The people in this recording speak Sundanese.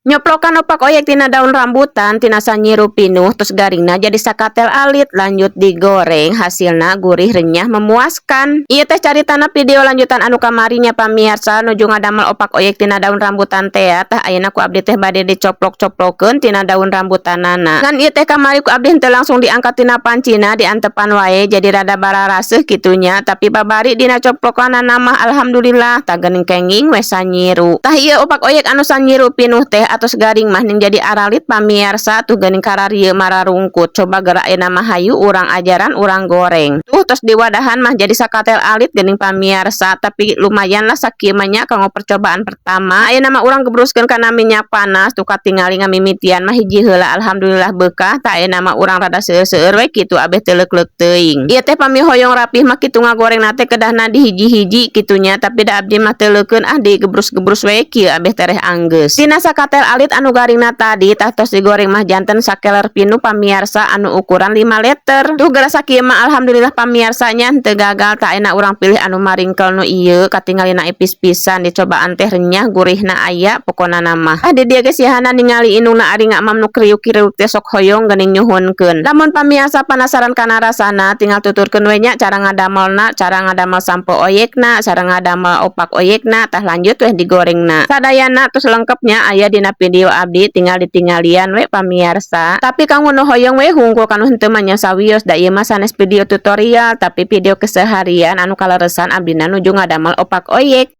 Nyoplokan opak oyek tina daun rambutan tina sanyiru pinuh, terus garingna jadi sakatel alit, lanjut digoreng, hasilna gurih, renyah, memuaskan. Ieu teh caritana video lanjutan anu kamarinya, pamiarsa, nuju ngadamel opak oyek tina daun rambutan teh. Tah, ayeuna ku abdi teh bade dicoplok-coplokeun tina daun rambutanana. Ngan ieu teh kamari ku abdi henteu langsung diangkat tina pancina, diantepan wae, jadi rada bararaseuh kitunya. Tapi babari dina coplokanana mah alhamdulillah, tah geuning kenging we sanyiru. Tah, ieu opak oyek anu sanyiru pinuh teh atos garing mah ning jadi aralit, pamiarsa. Tuh geuning kararieu mararungkut. Coba geura ayeuna mah hayu urang ajaran, urang goreng. Tuh, tos diwadahan mah jadi sakatel alit geuning, pamiarsa, tapi lumayan lah sakieu mah nya kanggo percobaan pertama. Ayeuna mah urang gebruskeun kana minyak panas. Tuh, katingali ngamimitian mah hiji heula, alhamdulillah beukah. Tah, ayeuna mah urang rada seueur-seueur we kitu, abeh teu leuk-leuk teuing. Ieu teh pami hoyong rapih mah kitu ngagorengna teh kedahna di hiji-hiji kitunya, tapi da abdi mah teu leukeun ah, digebrus-gebrus we kieu abeh tereh anggeus. Tina sakatel alit anu garingna tadi, tah tos digoreng mah janten sakeler pinuh, pamiarsa, anu ukuran 5 liter. Tuh, geura sakieu mah alhamdulillah, pamiarsanya, henteu gagal. Tah, ayeuna urang pilih anu maringkel nu ieu, katingalina ipis pisan, dicobaan teh renyah, gurihna aya pokona mah. Ah, di dieu ge sihana ningali indungna ari ngamam nu kriuk-kriuk teh sok hoyong geuning nyuhunkeun. Lamun pamiarsa penasaran kana rasana, tinggal tuturkeun we nya cara ngadamelna, cara ngadamel sampo oyekna, cara ngadamel opak oyekna. Tah, lanjut weh digorengna. Sadayana tos lengkapnya aya dina video abdi, tinggal ditinggalian we, pamiarsa. Tapi kanggo nu hoyong we hungkul, kanu henteu mah nya sawios, da ieu mah sanes video tutorial, tapi video keseharian anu kaleresan abdina nuju ngadamel opak oyek.